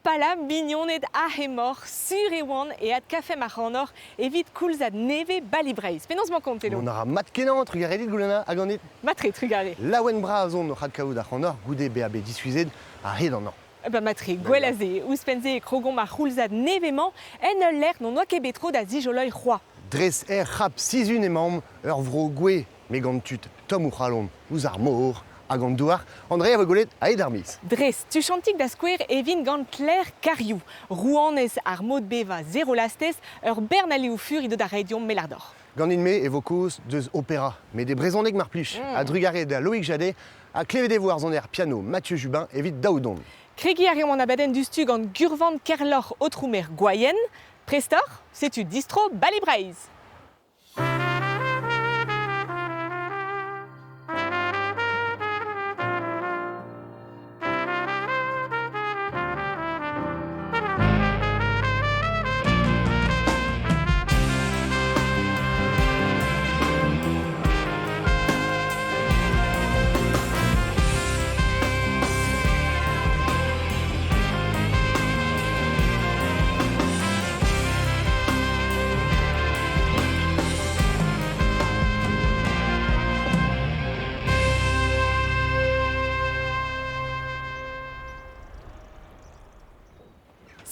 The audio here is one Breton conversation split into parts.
Hopala, mignoned ha hemoc'h, sur e oan e adkafemp ac'hanoc'h evit koulzad nevez Bali Breizh. Penaos 'mañ kont, Telo? Mont a ra mat-kenañ, trugarez dit, Goulena, ha ganit? Matre, trugarez. Laouen-bras on oc'h adkavout ac'hanoc'h goude bezañ bet diskuizhet a-hed an hañv. Ba matre, gwell a se. Ouzhpenn-se e krogomp ar c'houlzad nevez-mañ en ul lec'h n'hon oa ket bet tro da zijoloiñ c'hoazh. Dres er C'hab Sizun emaomp, ur vro gouez, met gant tud tomm o c'halon ouzh ar mor hag an douar. André a vo gwelet a-hed ar miz. Dres, tuchantik da skouer e vin gant Claire Cariou, rouanez ar mod bevañ zero lastez, ur bern alioù fur he do da reiñ deomp Melardor. Ganin-me e vo kaoz deus opera, met e brezhoneg mar plij, a-drugarez da Loïc Jadet ha klevet e vo ar soner piano Mathieu Jubin evit daou don. Kregiñ a reomp an abadenn diouzhtu gant Gurvan Kerloc'h aotrou-maer Gwaien. Prest oc'h? Setu distro Bali Breizh!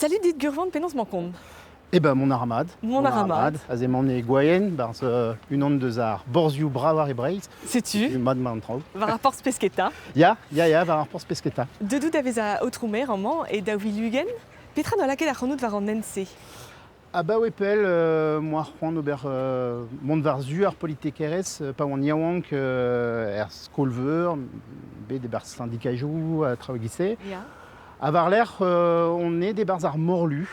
Salut dit Gurvan, penaos 'mañ kont? Eh ben, mon armad. Mon armad. Aze emaon e Gwaien, barzh unan deus ar borzhioù brav e Breizh. Setu. Mat ma an traoù. War ar porzh pesketa. Ya, ya, ya, war ar porzh pesketa. Deut out da vezañ aotrou-maer amañ e 2020. Petra 'noa lakaet ac'hanout war an hent-se? Abaoe pell 'moa c'hoant ober mont war-zu ar politikerezh pa oan yaouank er skol-veur, bet e-barzh sindikajoù ha traoù e-giz-se. Ya. Ha war-lerc'h on aet e-barzh ar morlu.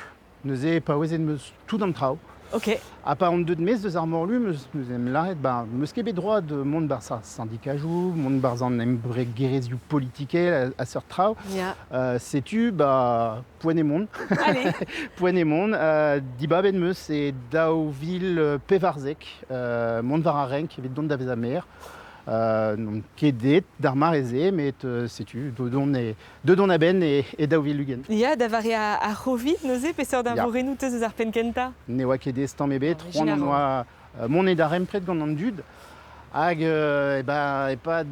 Neuze paouezet 'm eus tout an traoù. Ok. Ha pa on deuet maez deus ar morlu, 'meus 'meus em lâret, ben, 'meus ket bet droad mont 'barzh ar sindikajoù, mont 'barzh an embregerezhioù politikel ha seurt traoù. Ya. Setu, ba, poent eo mont. Allez. Poent eo mont. Dibabet 'm eus e 2014 mont war ar renk evit dont da vezañ maer. N'on ket aet d'ar mare-se, met setu, deut on e, deut on a-benn e, e 2020. Ya, da vare ar C'hovid neuze, peseurt eñvorennoù 'teus eus ar penn-kentañ? Ne oa ket aes tamm ebet, c'hoant hon oa mont e darempred gant an dud. Hag eh ben, e-pad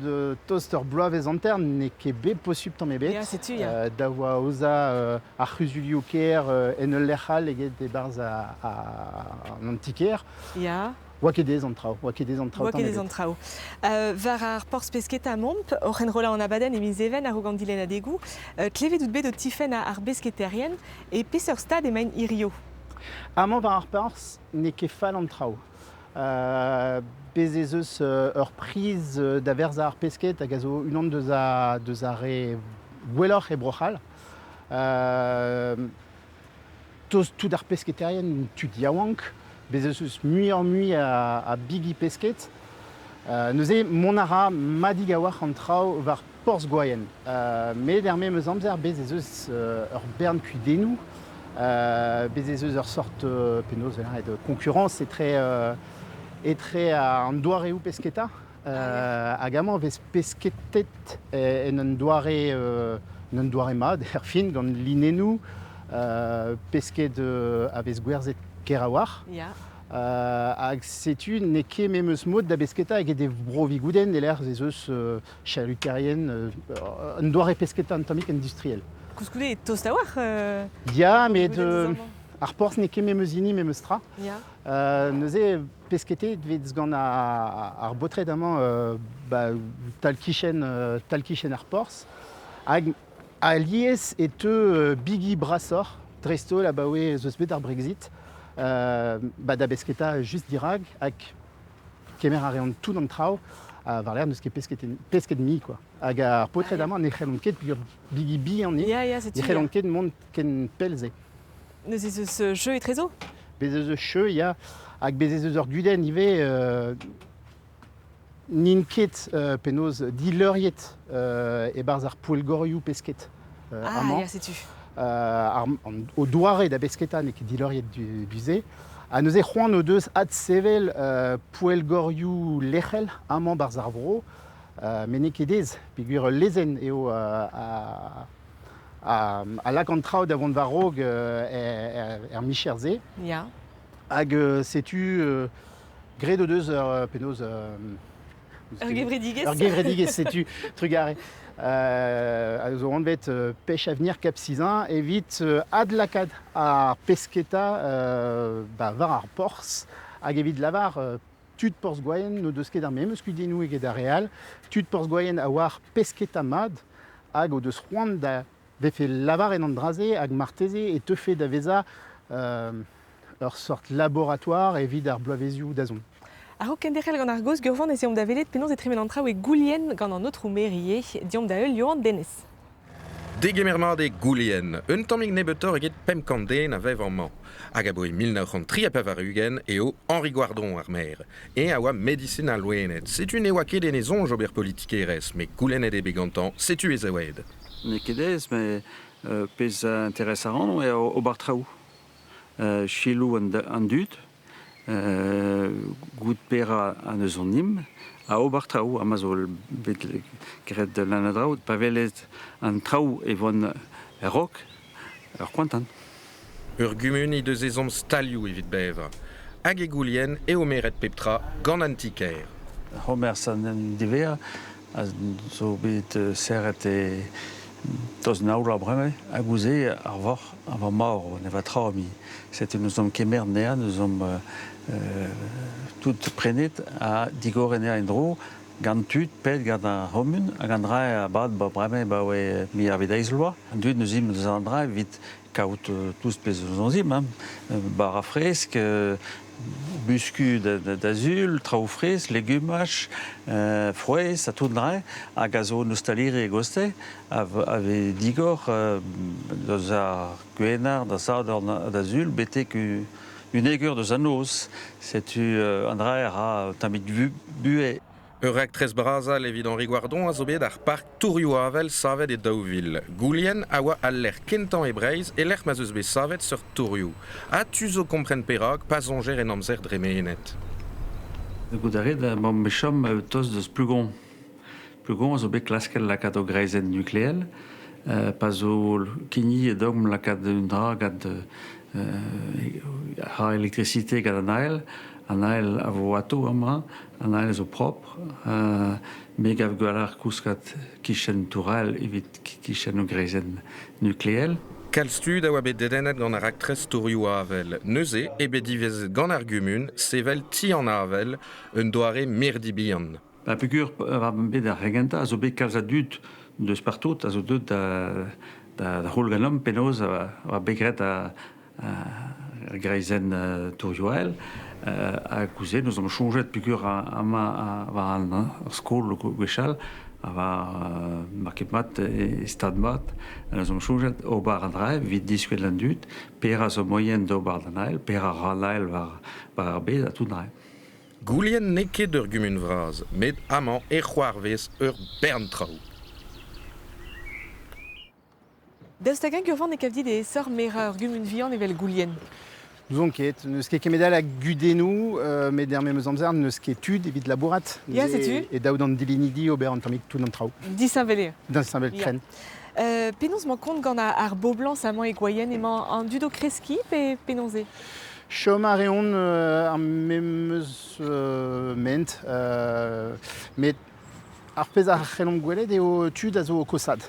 tost ur bloavezh hanter, n'eo ket bet posupl tamm ebet. Ya, setu, ya. Da oa aozañ ar c'huzulioù-kêr en ul lec'h all eget e-barzh an anti-kêr. Ya. Oa ket aes an traoù, oa ket aes an traoù Oa ket aes an traoù. War ar porzh pesketa momp, oc'h enrollañ an abadenn e miz Even a-raok an dilennadegoù, klevet out bet o tifenn ar besketaerien e peseurt stad emaint hirio? Amañ war ar porzh n'eo ket fall an traoù. Bez' ez eus ur priz da verzañ ar pesked hag a zo unan deus a, deus ar re gwelloc'h e Bro-C'hall. Tost tout ar pesketaerien tud yaouank, bez' ez eus muioc'h-mui a, a bigi pesked. Neuze mont a ra madig a-walc'h an traoù war porzh Gwaien. Met er memes amzer bez' ez eus ur bern kudennoù. Bez' ez eus ur sort penaos lâret concurrence etre etre an doareoù pesketa. Hag amañ e vez pesketet en un doare en un doare mat erfin gant linennoù pesked a vez gwerzhet ker a-walc'h. Ya. Hag setu n'eo ket memes mod da besketa eget e Bro-Vigoudenn e-lec'h ez eus chaluterien, un doare pesketa un tammig industriel. Koulskoude e tost a-walc'h Ya, met ar porzh n'eo ket memes hini, memes tra. Ya. Neuze, pesketet vez gant ar baotred amañ ba, tal-kichen, tal-kichen ar porzh. Hag alies e teu bigi brasoc'h, dreist-holl abaoe ez eus bet ar Brexit, ba, da besketa just dirak hag kemer a reont tout an traoù war-lerc'h n'eus ket pesket, pesket mui quoi. Hag ar paotred amañ ne c'hellont ket peogwir bigi bihan eo, Ya, ya, setu, ne c'hellont ket mont ken pell-se. Neuze ez eus jeu etrezo? Bez' ez eus jeu, ya. Hag bez' ez eus ur gudenn ivez. N'int ket penaos dileuriet e-barzh ar poellgorioù pesked Ah, amañ. ya, setu. O doare da besketa n'eo ket dileuriet du-se. Ha neuze c'hoant o deus adsevel poellgorioù lec'hel amañ 'barzh ar vro, met n'eo ket aes peogwir ul lezenn eo a lak an traoù da vont war-raok er micher-se. Ya. Hag setu graet o deus ur penaos... Ur gevredigezh. Ur gevredigezh, setu, trugarez. A zo anvet Pêche Avenir Cap Sizun evit adlakaat ar pesketa ba, war ar porzh hag evit lavar tud porzh Gwaien n'o deus ket ar memes kudennoù eget ar re all. Tud porzh Gwaien a oar pesketa mat hag o deus c'hoant da vefe lavaret an dra-se hag marteze e teufe da vezañ ur sort laboratoire evit ar bloavezioù da zont. A-raok kenderc'hel gant ar gaoz Gurvan ez eomp da welet penaos e tremen an traoù e Goulien gant an aotrou Merier, deomp da heul Yoann Denez. Degemer mat e Goulien, un tammig nebeutoc'h eget 500 den a vev amañ. Hag aboe 1983 eo Henri Goardon ar maer. Eñ a oa medisin al loened. Setu ne oa ket en e soñj ober politikerezh, met goulennet eo bet gantañ, setu e zaoued. N'eo ket aes, met pezh a interes ac'hanon eo ober traoù. Selaou an dud, goût pera an eus an nimp, a ober traoù, ha ma zo bet graet lan a draoù, pa welet an traoù e vont a-raok, ur kontant. Ur gumun he deus ezhomm stalioù evit bevañ. Hag e Goulien eo meret pep tra gant an ti-kêr. C'homers an divea a zo bet serret e tost nav bloaz bremañ hag ouzh ar voc'h a vo marv ne va tra mui. Setu nous omp kemer anezhañ, nous omp tout prenet ha digoret anezhañ en-dro gant tud pet gant ar c'homun hag an dra a bad bremañ abaoe mi ar eizh vloaz. An dud neus int deus an dra evit kaout tout pezh zo zimp, hein. Bara fresk, busku da sul, traoù fresk, legumaj, frouezh ha tout dra hag a zo nostaliri e goste a vez digor deus ar gwener da sadorn da sul betek un egur deus an noz. Setu an dra a ra tammig buhez. Ur raktres bras all evit Henri Goardon a zo bet ar park Tourioù Avel savet e 2000. Goulien a oa al lec'h kentañ e Breizh e lec'h ma'z eus bet savet seurt tourioù. Ha tu zo kompren perak pa soñjer en amzer dremenet. Goût a rit, emaomp bet chom tost deus Plugon. Plugon a zo bet klasket lakaat o greizenn nukleel, pa zo kigni deomp lakaat un dra gant ra elektrisite gant an ael. An ael a vo ato amañ, an ael zo propr. Me gav gwelloc'h kouskat kichen tourel evit kichen o greizenn nukleel. Kalz tud a oa bet dedennet gant ar raktres Tourioù Avel. Neuze eo bet divezet gant ar gumun sevel ti an avel, un doare mirdi bihan. Ba peogwir war bet ar re gentañ a zo bet kalz a dud deus partout a zo deuet da c'houl ganeomp penaos a oa bet graet ar greizenn Tourioù Ael. Hag ouzh nous omp soñjet peogwir amañ war ar skol gwechall a war market mat e stad mat, nous omp soñjet ober an dra evit diskuet an dud, pera zo moyen d'ober an ael, pera ra an ael war ar bed ha tout dra. Goulien n'eo ket ur gumun vras, met amañ e c'hoarvez ur bern traoù. Daoust hag-eñ Gurvan e kav dit e sort merañ ur gumun vihan evel Goulien? N'ouzon ket, n'eus ket kemedal a gudennoù, met er memes amzer n'eus ket tud evit labourat. Ya, setu. E daou d'an dilenidi ober an tammig tout an traoù. Disheñvel eo. Disheñvel krenn. Penaos emañ kont gant ar boblañs amañ e Gwaien? Emañ an dud o kreskiñ pe penaos eo? Chom a reont ar memes ment, met ar pezh a c'hellomp gwelet eo tud a zo o kosad.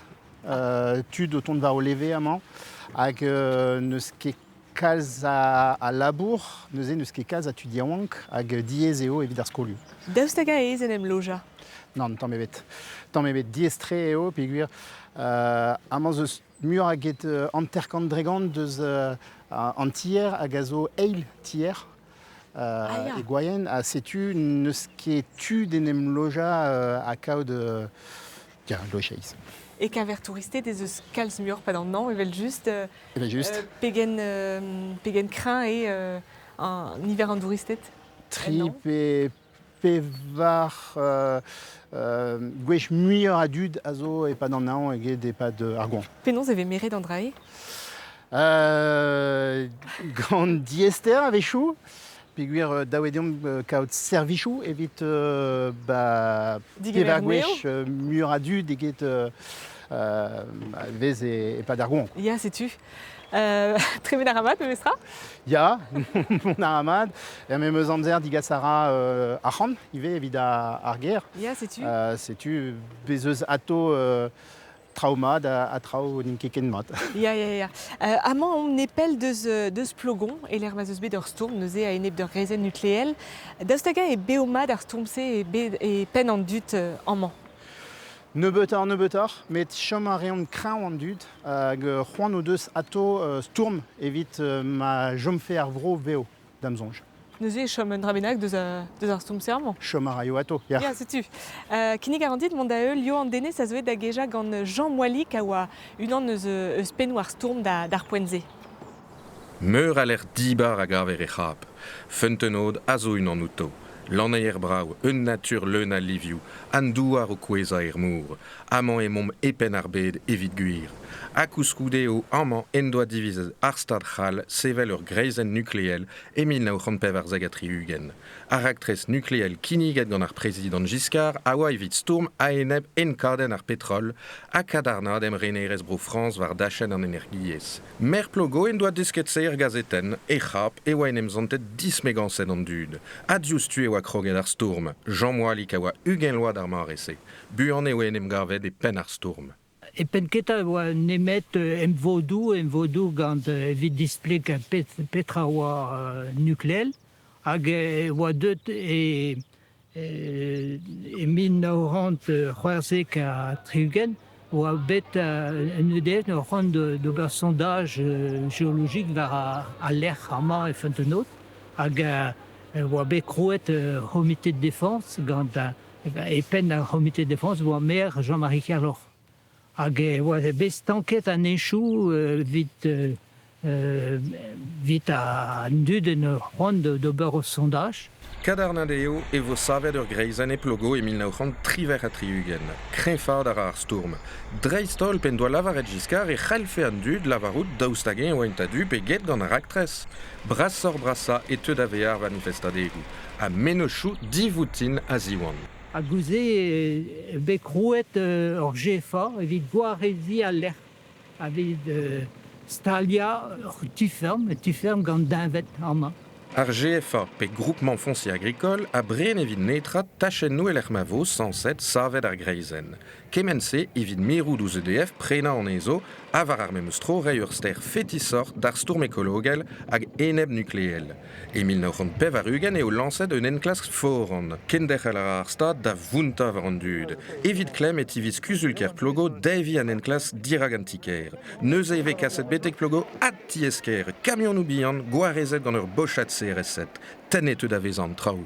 Tud o tont war o leve amañ hag n'eus ket kalz a labour, neuze n'eus ket kalz a tud yaouank hag diaes eo evit ar skolioù. Daoust hag aes en em lojañ? Nann, tamm ebet. Tamm ebet diaes-tre eo peogwir amañ 'z eus muioc'h eget 50% deus an tier hag a zo eil tier e Gwaien ha setu n'eus ket tu d'en em lojañ ha kaout lojeiz. E-keñver touristed ez eus kalz muioc'h pad an hañv evel-just. Evel-just. Pegen kreñv eo an niver an douristed? Tri pe pevar gwech muioc'h a dud a zo e-pad an hañv eget e-pad ar goañv. Penaos e vez meret an dra-se? Gant diaester a-wechoù, peogwir dav eo deomp kaout servijoù evit ba pevar gwech muioc'h a dud eget vez e-pad ar goañv. Ya, setu. Tremen a ra mat memestra? Ya, mont a ra mat. Er memes amzer digas a ra arc'hant ivez evit ar gêr. Ya, setu. Setu bez eus ato traoù mat ha traoù n'int ket ken mat. Ya, ya, ya. Amañ omp nepell deus, deus Plogon, e-lec'h ma'z eus bet ur stourm neuze a-enep d'ur greizenn nukleel. Daoust hag-eñ eo bev mat ar stourm-se e penn an dud amañ? Nebeutoc'h-nebeutoc'h, met chom a reont kreñv an dud hag c'hoant o deus atao stourm evit ma chomfe ar vro vev, da'm soñj. Neuze e chom un dra bennak deus, deus ar stourm-se amañ? Chom a raio atao, ya. Ya, setu. Kinnig a ran dit mont da heul Yoann Denez a zo aet da gejañ gant Jean Moalic a oa unan eus, eus pennoù ar stourm d'ar poent-se. Meur a lec'h dibar a gaver e C'hab. Feunteunod a zo unan outo. Lanneier brav, un natur leun a livioù, an douar o kouezhañ er mor. Amañ emaomp e Penn-ar-Bed evit gwir. Ha koulskoude eo amañ en doa divizet ar Stad c'hall sevel ur greizenn nukleel e 1974. Ar raktres nukleel kinniget gant ar prezidant Giscard a oa evit stourm a-enep enkadenn ar petrol ha kadarnaat emrenerezh Bro-Frañs war dachenn an energiezh. Maer Plogo en doa desket se er gazetenn, e C'hab e oa en em santet dismegañset an dud. Ha diouzhtu e oa kroget ar stourm. Jean Moalic a oa 20 vloaz d'ar mare-se. Buan e oa en em gavet e penn ar stourm. E penn-kentañ e oa nemet emvodoù, emvodoù gant evit displegañ petra oa nukleel hag e oa deuet e e 1976 oa bet un EDF o c'hoant d'ober sondaj geologique war al lec'h amañ e Feunteunod hag e oa bet krouet ur c'homite de défense gant e penn ar c'homite de défense oa maer Jean-Marie Kerloc'h. Hag e oa bet stanket an henchoù evit evit an dud en ur c'hoant d'ober o sondaj. Kadarnaet eo e vo savet ur greizenn e Plogo e 1978. Kreñfaat a ra ar stourm. Dreist-holl p'en doa lavaret Giscard e c'hallfe an dud lavarout daoust hag-eñ e oaint a-du pe get gant ar raktres. Brasoc'h-brasañ e teu da vezañ ar vanifestadegoù ha mennozhioù divoutin a ziwan. Ha goude eo bet krouet ur GFA evit gwareziñ al lec'h, evit staliañ ur ti-feurm, un ti-feurm gant deñved amañ. Ar GFA, pe Groupement Foncier Agricole, a bren evit netra tachennoù e-lec'h ma vo sañset savet ar greizenn. Kement-se evit mirout ouzh EDF prenañ anezho ha war ar memes tro reiñ ur ster fetisoc'h d'ar stourm ekologel hag enep-nukleel. E 1980 eo lañset un enklask foran. Kenderc'hel a ra ar Stad da vountañ war an dud. Evit klemm e tiviz kuzul-kêr Plogo deviñ an enklask dirak an ti-kêr. Neuze e vez kaset betek Plogo ha tiez-kêr kamionoù bihan gwarezet gant ur bochad CRS-ed. Tennet eo da vezañ an traoù.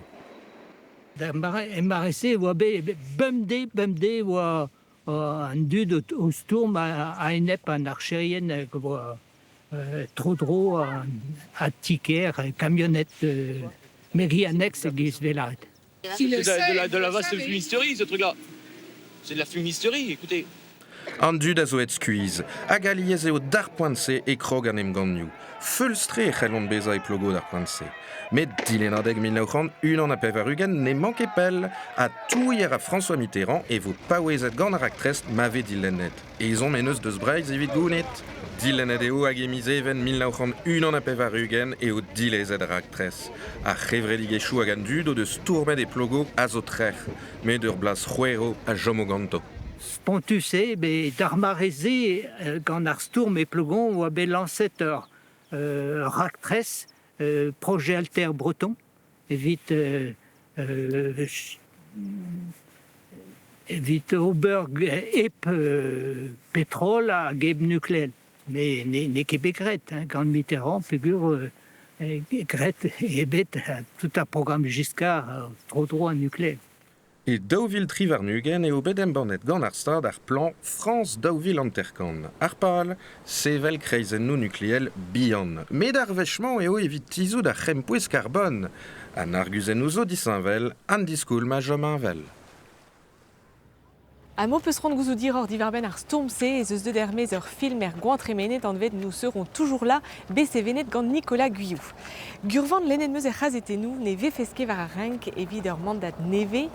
D'ar mare-se e oa bet bemdez, bemdez e oa an dud o stourm a-enep an archerien hag oa tro-dro an ti-kêr, kamioned mairie annexe e-giz Velared. C'est de la vaste fumisterie, ce truc-là. C'est de la fumisterie, écoutez. An dud a zo aet skuizh, hag alies eo d'ar poent-se e krog an emgannioù. Feuls-tre e c'hellont bezañ e Plogo d'ar poent-se. Met dilennadeg 1981 n'emañ ket pell, ha touiñ a ra François Mitterrand e vo paouezet gant ar raktres ma vez dilennet. Ezhomm en deus deus Breizh evit gounit. Dilennet eo hag e miz Even 1981 eo dilezet ar raktres. Ar c'hevredigezhioù hag an dud o deus stourmet e Plogo a zo trec'h, met ur blaz c'hwerv a chomo ganto. Spontus eo bet d'ar mare-se gant ar stourm e Plogon oa bet lañset ur raktres projet Alter Breton evit evit ober hep petrol hag hep nukleel. Mais n'eo ket bet graet hein, gant Mitterrand peogwir graet eo bet tout ar programme Giscard tro-dro an nukleel. E 2023 eo bet embannet gant ar Stad ar plan Frañs 2050. Ar pal, sevel kreizennoù nukleel bihan. Met ar wech-mañ eo evit tizhout ar c'hempouez karbon. An arguzennoù zo disheñvel, an diskoulm a chom heñvel. Ha m'ho peus c'hoant gouzout hiroc'h diwar-benn ar stourm-se ez eus deuet er-maez ur film er goañv tremenet anvet Nous serons toujours là, bet sevenet gant Nicolas Guyou. Gurvan lennet 'm eus er c'hazetennoù ne vefes ket war ar renk evit ur mandad nevez.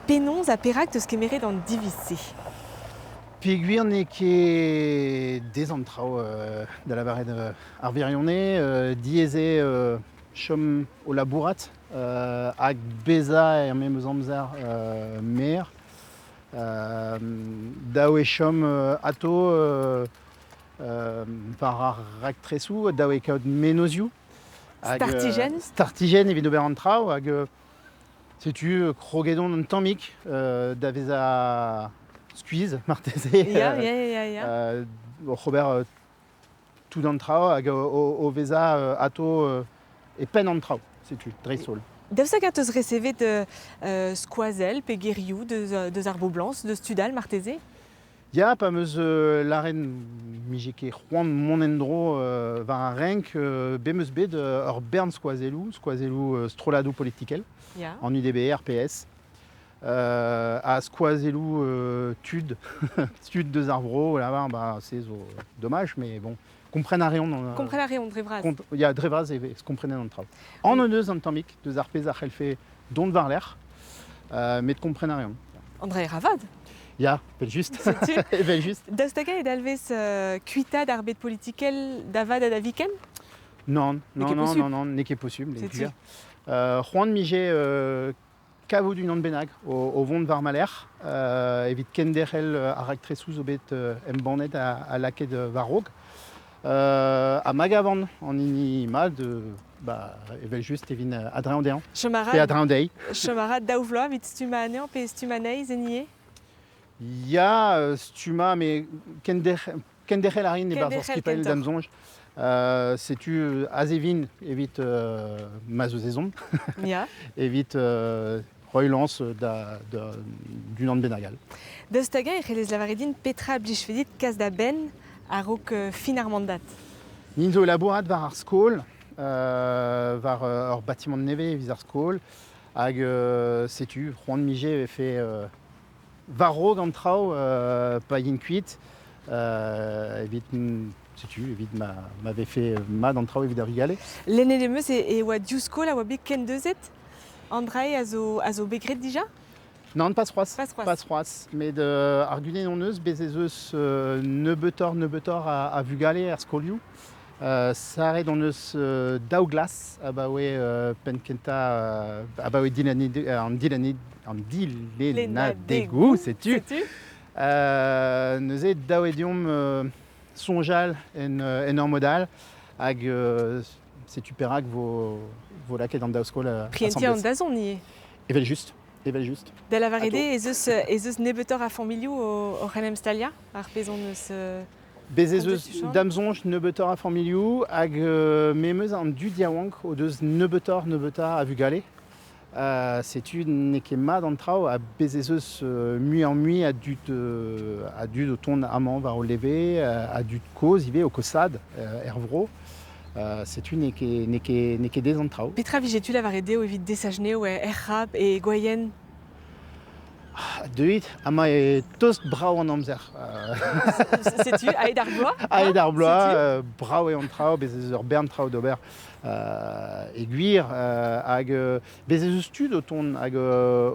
Penaos ha perak 'teus kemeret an diviz-se? Peogwir n'eo ket dezh an traoù da lavaret ar wirionez, diaes eo chom o labourat hag bezañ er memes amzer maer. Dav eo chom atao war ar raktresoù, dav eo kaout mennozhioù. Startijenn? Startijenn evit ober an traoù hag setu kroget on un tammig da vezañ skuizh marteze. Ya, ya, ya, ya. Oc'h ober tout an traoù hag o vezañ atao e penn an traoù, setu, dreist-holl. Daoust hag teus resevet skoazell pe gerioù deus ar boblañs, deus tud all marteze? Ya, pa 'm eus lâret 'mije ket c'hoant mont en-dro war ar renk, bet 'm eus bet ur bern skoazelloù, skoazelloù strolladoù politikel, an UDB, RPS, ha skoazelloù tud, tud deus ar vro, lavar, bah, se zo dommage, mais bon, kompren a reont. Kompren a reont dre vras. Ya, dre vras e vez komprenet an traoù. Anv hon eus un tammig deus ar pezh a c'hellfe dont war-lerc'h, met kompren a reont. André Ravad. Ya, evel-just. Evel-just. Daoust hag-eñ e dalvez kuitaat ar bed politikel da vat ha da viken? Non, non, non, non, non, n'eo ket posubl. C'hoant 'mije kavout unan bennak o vont war ma lerc'h evit kenderc'hel ar raktresoù zo bet embannet ha lakaet war-raok. Ha ma gavan an hini mat, bah, evel-just e vin a-dreñv dezhañ. Pe a-dreñv dezhi. Chom a ra daou vloaz evit stummañ anezhañ pe stummañ anezhi enier? Ya, stummañ, mais kenderc'hel a rin e-barzh ur skipailh da'm soñj. Setu aze vin evit ma 'z eus ezhomm. Evit roiñ lañs d'unan bennak all. Daoust hag-eñ e c'hellez lavaret din petra a blijfe dit kas da benn a-raok fin ar mandat? Nin zo labourat war ar skol, war ur batimant nevez evit ar skol, hag setu, c'hoant 'mije e vefe war-raok an traoù pa yin kuit, evit setu, evit ma vefe mat an traoù evit ar vugale. Lennet em eus e oa div skol a oa bet kendeuzet. An dra-se a zo bet graet dija? Nann, pas c'hoazh. Pas c'hoazh. Pas c'hoazh. Met ar gudenn hon eus, bez' ez eus nebeutoc'h-nebeutoc'h a vugale er skolioù. Savet hon eus daou glas abaoe penn-kentañ, abaoe an dilennadegoù, setu. Neuze, dav eo deomp soñjal en ur mod all hag setu perak vo, vo lakaet an daou skol Prientiñ an dazont ivez. Evel-just, evel-just. Da lavaret eo ez eus nebeutoc'h a familhoù oc'h en em staliañ, ar pezh hon eus Bez' ez eus da'm soñj nebeutoc'h a familhoù hag memes an dud yaouank o deus nebeutoc'h-nebeutañ a vugale. Setu n'eo ket mat an traoù ha bez' ez eus muioc'h-mui a dud a dud o tont amañ war o leve, a dud kozh ivez o kosaat er vro. Setu n'eo ket n'eo ket n'eo ket aes an traoù. Petra vije tu lavaret dezho evit desach anezho er c'hab e Gwaien? Deuit, amañ eo tost brav an amzer. Setu, aet ar bloaz. Aet ar bloaz, brav eo an traoù, bez' ez eus ur bern traoù d'ober e gwir. Hag bez' ez eus tud o tont hag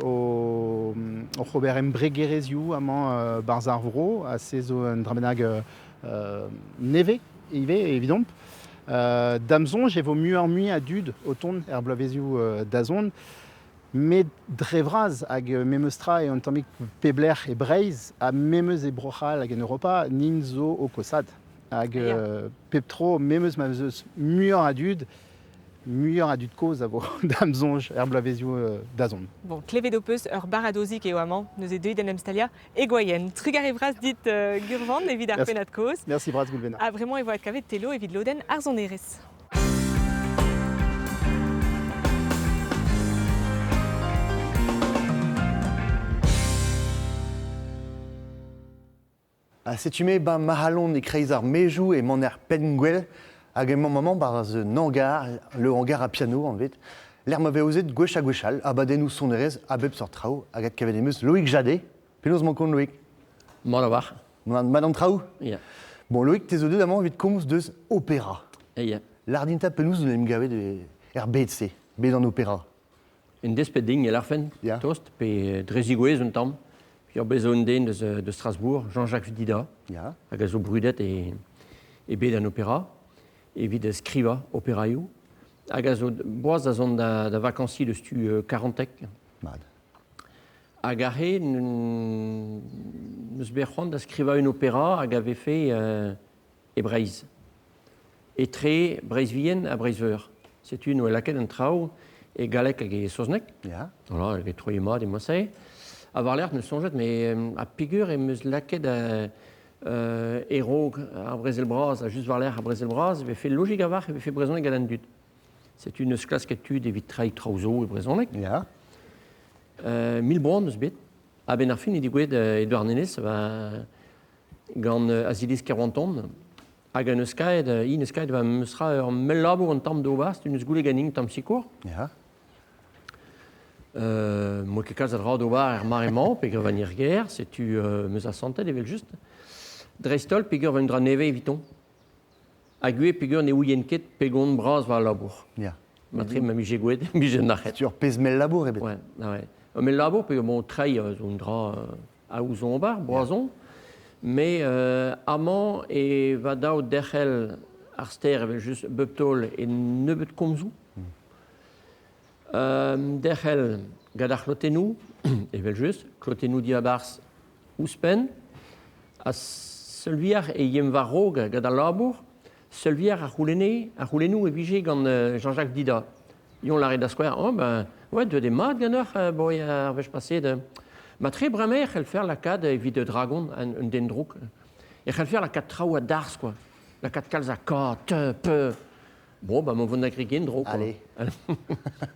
oc'h ober embregerezhioù amañ 'barzh ar vro, ha se zo un dra bennak nevez ivez evidomp. Da'm soñj e vo muioc'h-mui a dud o tont er bloavezioù da zont. Met dre vras hag memes tra eo un tammig pep lec'h e Breizh ha memes e Bro-C'hall hag en Europa nin zo o kosad. Hag pep tro memes ma 'z eus muioc'h a dud, muioc'h a dud kozh a vo da'm soñj er bloavezioù da zont. Bon, klevet ho peus ur baradozik eo amañ, neuze deuit d'en em staliañ e Gwaien. Trugarez vras dit Gurvan evit ar pennad-kozh. Merci bras Goulvena. Ha bremañ e vo adkavet Telo evit lodenn ar sonerezh. Ha setu-me ba Mahalon e-kreiz ar mejoù emañ er Penngwel hag emañ maman barzh un hangar, le hangar à piano anvet, lec'h ma vez aozet gwech ha gwech all abadennoù sonerezh a bep seurt traoù hag adkavet em eus Loïc Jadet. Penaos 'mañ kont Loïc? Mat a-walc'h. Mat an traoù? Ya. Bon Loïc, te zo deuet amañ evit komz deus opera. Ya. Lâr din 'ta penaos en em gavet er bed-se, bed an opera. En desped din e lârfen, tost, pe dre zigouezh un tamm. Ur bez zo un den deus, deus Strasbourg, Jean-Jacques Dida, Ya. hag a zo brudet e, e bed an opera, evit skrivañ operaioù, hag a zo boaz da zont da, da vakansiñ deus tu Karanteg. Mat. Hag aze n'eus bet c'hoant da skrivañ un opera hag a vefe e Breizh. Etre Breizh-Vihan ha Breizh-Veur. Setu noa lakaet an traoù e galleg hag e saozneg. Ya. Voilà, hag e troioù mat e mod-se. Ha war-lerc'h neus soñjet, mais a peger em eus lakaet e-raok ar brezel bras, ha just war-lerc'h ar brezel bras, e vefe logik a-walc'h e vefe brezhoneg gant an dud. Setu neus klasket tud evit treiñ traoù zo e brezhoneg. Ya. 1000 boan eus bet. A-benn ar fin e digouezhet e Douarnenez va gant Aziliz Kerouanton. Hag an eus kaet, hi neus kaet va meus ra ur mell labour un tamm d'ober, setu neus goulet ganin tamm sikour. Ya. Moa ket kalz a dra d'ober er mare-mañ, peogwir va er gêr, setu meus asantet evel-just. Dreist-holl peogwir va un dra nevez eviton. Hag ivez peogwir ne ouien ket pegon bras va labour. Ya. Matre ma mije gouet, mije nac'het. Setu ur pezh mell labour ebet. Ouais, ah ouais. Mell labour peogwir bon treiñ zo un dra a ouzon ober, boazon. Mais amañ e va dav derc'hel ar ster evel-just bep taol e nebeut komzoù. Derc'hel gant ar c'hlotennoù, evel-just, klotennoù diabarzh ouzhpenn, ha seul-vuioc'h e yemp war-raok gant al labour, seul-vuioc'h a c'houlenne, a c'houlennoù e vije gant Jean-Jacques Dida. Yon lâret da skouer, oh ben, ouais, deuet eo mat ganeoc'h, boy ar wech paset. Matre bremañ e c'hellfer lakaat evit Dragon, un den drouk, e c'hellfer lakaat traoù a-darzh, quoi. Lakaat kalz a K, T, P. Bon, bah, mon vont da gregiñ en-dro, quoi. Allez.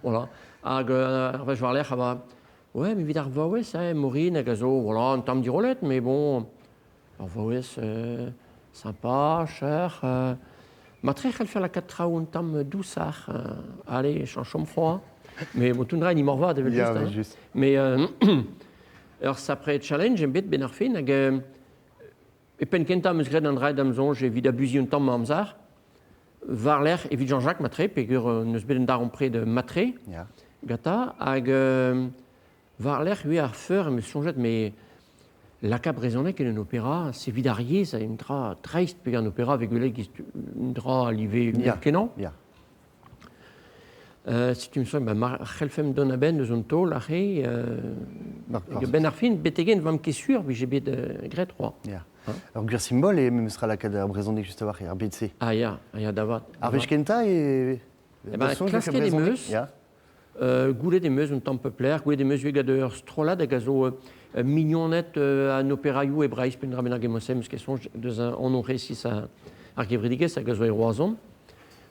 Voilà. Hag ar wech war-lerc'h a va, ouais, mais evit ar vaouez, hein, Maureen hag a zo, voilà, un tamm dirollet, mais bon, ar vaouez, sympa, cher, matre c'hellfer lakaat traoù un tamm dousac'h, allez, chañchomp froid. Mais bon, tout dra en imorvat evel Ya, just, hein. evel-just. Mais ur sapre challenge em bet ben ar fin hag e penn kentañ am eus graet an dra d'am soñj evit abuziñ un tamm ma amzer. War-lerc'h evit Jean-Jacques matre, peogwir n'eus bet un darempred matre Ya. ganta, hag war-lerc'h ivez ar feur em eus soñjet, mais lakaat brezhoneg en un opera, c'est evit ar yezh un dra dreist, peogwir an opera vez gwelet giz un dra a live Ya. kenañ. Ya. Setu em soñj, ba, mar c'hellfemp dont a-benn eus an taol aze, D'accord. ben ar fin, betegen vamp ket sur vije bet graet c'hoazh. Ya. Ur gwir simbol e memes ra lakaat ar brezhoneg just a-walc'h ar bed-se. Ah ya, ah ya, da vat. Ar wech kentañ e... Eh ben, klasket em eus. Ya. Goulet em eus un tamm pepler, goulet em eus ivez gant ur strollad hag a zo mignoned an operaioù e Breizh, petra bennak emañ-se, eus ket soñj deus an anv resis ar gevredigezh hag a zo e Roazhon.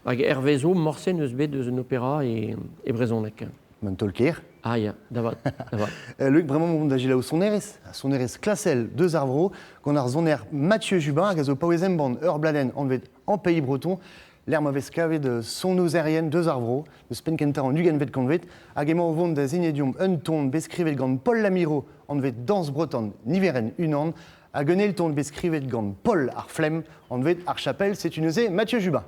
Hag hervezo morse n'eus bet deus un opera e, e brezhoneg. Man taol-kaer. Ah ya, da vat, da vat. Loïc, bremañ mont da selaou sonerezh, sonerezh klasel deus ar vro, gant ar soner Mathieu Jubin hag a zo paouez embann ur bladenn anvet En Pays Breton, lec'h ma vez kavet sonozerien deus ar vro, deus penn kentañ an ugentvet kantved, hag emañ o vont da seniñ deomp un ton bet skrivet gant Paul Lamiraud, anvet Danse Bretonne niverenn unan, hag un eil ton bet skrivet gant Paul ar Flemm, anvet Ar Chapel, setu neuze Mathieu Jubin.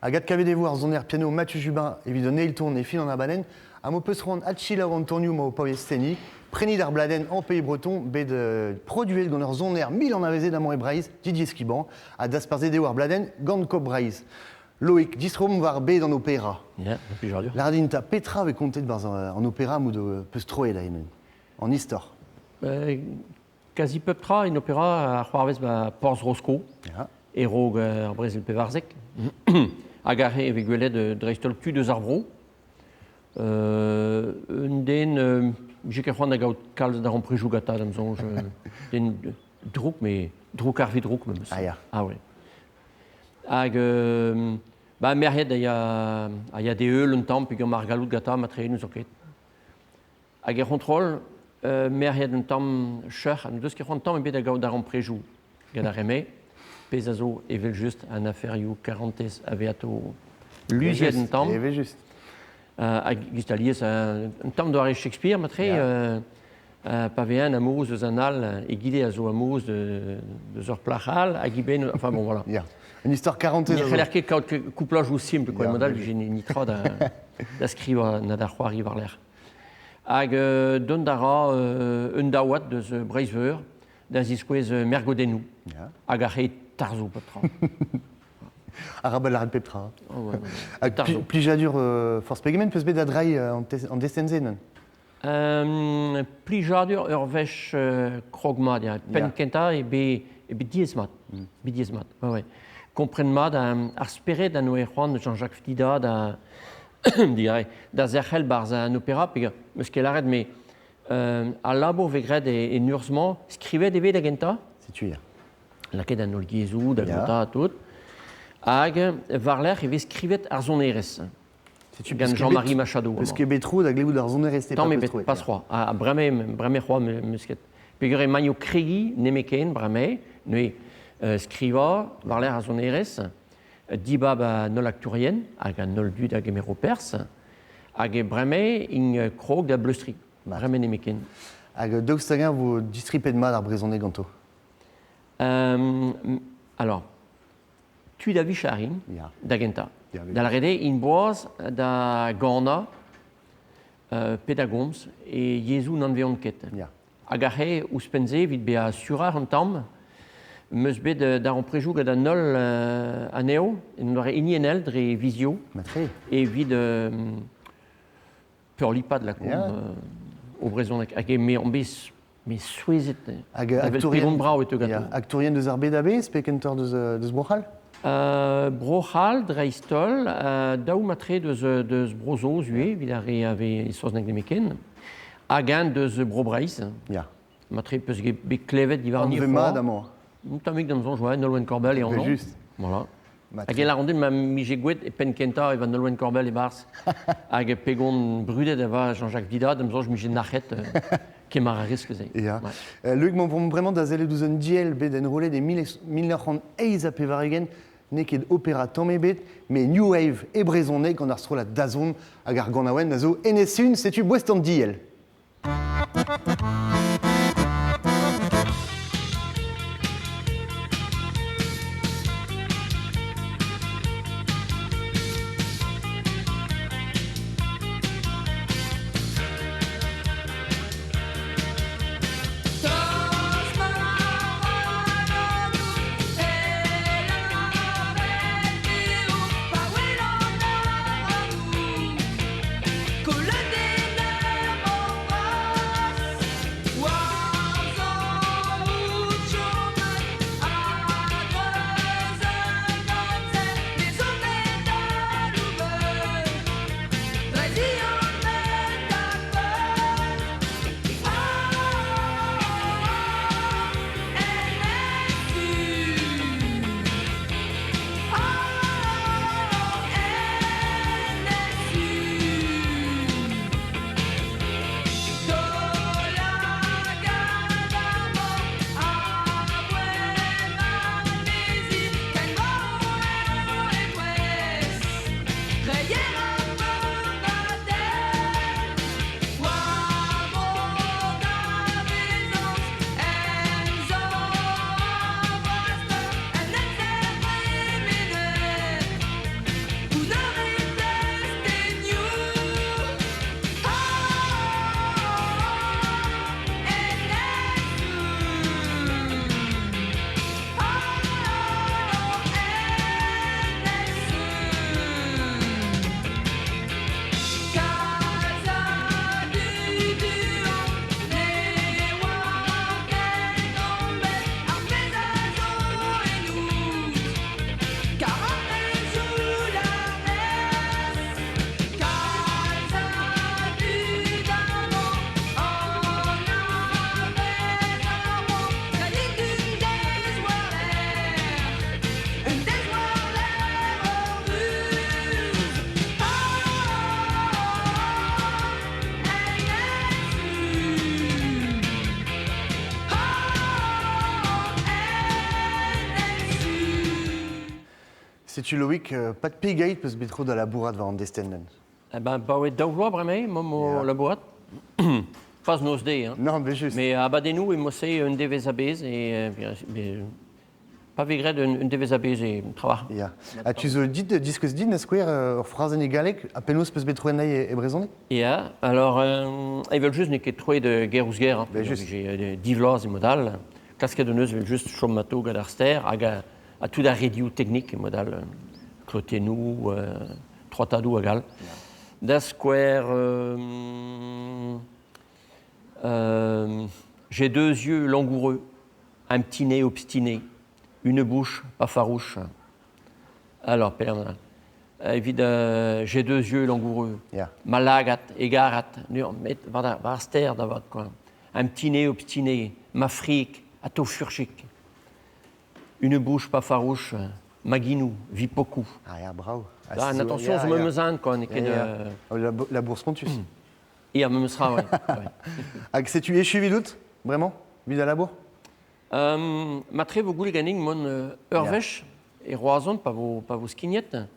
Hag adkavet e vo ar soner piano Mathieu Jubin evit an eil ton e fin an abadenn, ha m'ho peus c'hoant adchilaou an tonioù ma ho paouez seniñ, prenit ar bladenn en pays breton bet produet gant ur soner mil anavezet amañ e Breizh, Didier Squiban, ha dasparzhet eo ar bladenn gant Coop Breizh. Loïc, distroomp war bed an opera. Ya, plijadur. Lâr din 'ta, petra vez kontet barzh an opera m'out peus troet a-enep An istor. Kazi pep tra en opera a c'hoarvez ba Porzh Rosko, e-raok ar brezel 14. Hag aze e vez gwelet dreist-holl tud eus ar vro. Un den, j'ai ket c'hoant da gaout kalz darempredoù gantañ da'm soñj. Den drouk, mais drouk ar drouk memes. Ah ya. Ah ouais. Hag ba merc'hed a ya d'e heul un tamm peogwir mar gallout gantañ matre n'ouzon ket. Hag er c'hontrol, merc'hed un tamm cheuc'h, n'o deus ket c'hoant tamm ebet da gaout darempredoù gant ar re-mañ, pezh a zo evel-just an aferioù karantez a vez atao luziet un tamm. Evel-just. Hag just alies un tamm doare Shakespeare matre, pa vez un amourous eus an all, egile a zo amourous deus ur plac'h all, hag eben, enfin bon voilà. Ya. Un istor karantez Ne a zo. c'heller ket kaout kouplajoù simpl, quoi. Ya. Mod all, vije nitra da skrivañ na da c'hoari war-lerc'h. Hag dont a ra un daouad deus Breizh-Veur da ziskouez mergodennoù. Hag ar re tarzhoù pep tra. Arabat lâret pep tra. Oh, ouais, ouais. Hag Tarzhoù. plijadur forzh pegement peus bet da dreiñ an destenn-se neuze? Plijadur ur wech krog mat, ya. Penn kentañ eo bet diaes-mat. Bet diaes-mat, ouais, ouais. Kompren mat ar spered a noe c'hoant Jean-Jacques Ftida da digae, da zerc'hel barzh an opera, peogwir 'meus ket lâret, mais al labour vez graet en urzh-mañ, skrivet eo bet da gentañ. Setu ya. Lakaet an holl yezhoù da gontañ tout. Hag war-lerc'h e vez skrivet ar sonerezh. Setu Gant Jean-Marie Machado. Peus ket bet tro da glevout ar sonerezh Tamm ebet, pas c'hoazh. Ha bremañ, bremañ c'hoazh 'meus ket. Peogwir emañ o kregiñ nemetken bremañ, neuze skrivañ war-lerc'h ar sonerezh, dibab an holl aktourien hag an holl dud a gemero perzh, hag bremañ int krog da bleustriñ. Bremañ nemetken. Hag daoust hag-eñ vo distripet mat ar brezhoneg ganto? Alors, tud a vicher int, da gentañ. Da lâret eo int boaz da ganañ pe da gomz e yezhoù n'anveont ket. Hag aze, ouzhpenn-se, evit bezañ suroc'h un tamm, 'm eus bet darempredoù gant an holl anezho, en doare hiniennel dre vizio, evit peurlipat lakaomp o brezhoneg. Hag me on bet me souezhet. Hag aktourien brav e teu ganto. Aktourien deus ar bed a-bezh pe kentoc'h deus Bro-C'hall? Bro-C'hall dreist-holl, daou matre deus Bro-Saoz ivez, evit ar re a vez e saozneg nemetken. Hag un deus Bro-Breizh. Matre peus bet klevet diwar Anv mat amañ. Un tammig d'am soñj, ouais, Nolwenn Korbell e anv. Just. Voilà. Hag e lâran din ma mije gouet e penn kentañ e va Nolwenn Korbell e-barzh. Hag pegon brudet e va Jean-Jacques Vida, d'am soñj mije nac'het kemar ar risk-se. Ya. Ouais. Luc, m'on bremañ da sellet ouzh un diell bet enrollet e 1988, n'eo ket opera tamm ebet, mais New Wave e brezhoneg gant ar strollad Dazont hag ar ganaouenn a zo Enez-Sun, setu boest an diell. Setu Loïc, pat pegeit peus bet tro da labourat war an destenn? Eh ben, baoe daou vloaz bremañ, emaomp o labourat. Pas noz-deiz, hein. Non, mais juste. Mais abadennoù emañ-se un devezh a-bezh e pa vez graet un devezh a-bezh e trawalc'h. Ya. Ha tu zo dit diskouez din, da skouer, ur frazenn e galleg, ha penaos peus bet troet anezhi e brezhoneg? Ya, alors, evel-just n'eo ket troet ger ouzh ger. Ben just. J'ai divloaz e mod all. Klasket hon eus evel-just chom atao gant ar ster hag ha tout ar redioù teknik e mod all. Klotennoù, troatadoù hag all. Da skouer, j'ai deux yeux langoureux, un petit nez obstiné, une bouche pas farouche. Alors, pelec'h evit j'ai deux yeux langoureux, ma lagad, egarat, met war ar ster da vat, quoi. Un petit nez obstiné, ma frik, atao furchik. Une bouche pas farouche, Maguinou, Vipokou. Ah ya, brav. Ah, en attention, zo memes an, quoi, n'eo ket... La, la bourse Pontus. Ya, memes tra, ouais. Hag setu echu evidout, bremañ, evit al labour? Matre vo goulet ganin mont ur wech e Roazhon, pa vo, pa vo skignet,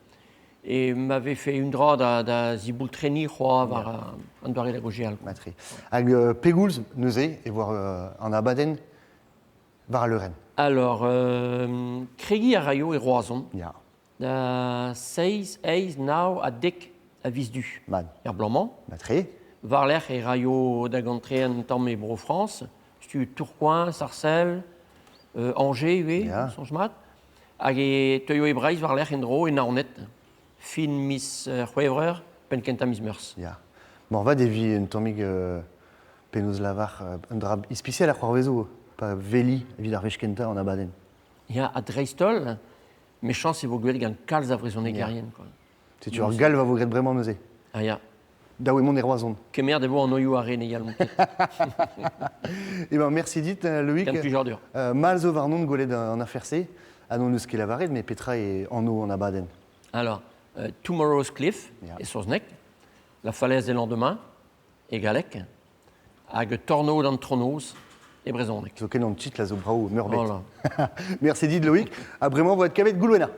e ma vefe un dra da, da ziboultrenniñ c'hoazh war an doare da gaozeal. Matre. Hag pegoulz neuze e voar an abadenn war al leurenn? Alors, kregiñ a raio e Roazhon. Ya. Da seizh, eizh, nav ha dek a viz Du. Mat. Er bloaz-mañ. Matre. War-lerc'h e raio da gantrean tamm e Bro-Frañs. Setu Tourcoing, Sarcelles, Angers ivez, soñj mat. Hag e teuio e Breizh war-lerc'h en-dro e Naoned, fin miz C'hwevrer, penn-kentañ miz Meurzh. Ya. Moarvat e vi un tammig penaos lavar un dra ispisial a c'hoarvezo pa veli evit ar wech kentañ an abadenn. Ya, ha dreist-holl, mechañs e vo gwelet gant kalz a vrezhonegerien. Quoi. Setu ur galv a vo graet bremañ neuze. Ah ya. Dav eo mont e Roazhon. Kemer e vo an oioù ar re ne yalont ket. Eh ben, merci dit, Loïc. Gant plijadur. Mal zo warnon gwelet an afer-se, ha n'hon eus ket lavaret, mais petra eo anv an abadenn? Alors, Tomorrow's Cliff, e saozneg, La falaise des lendemains, e galleg, hag Tornod an Tronoz, e brezhoneg. Zoken an titl a zo brav meurbet. Voilà. Merci dit, Loïc. Ha bremañ vo adkavet Goulwena.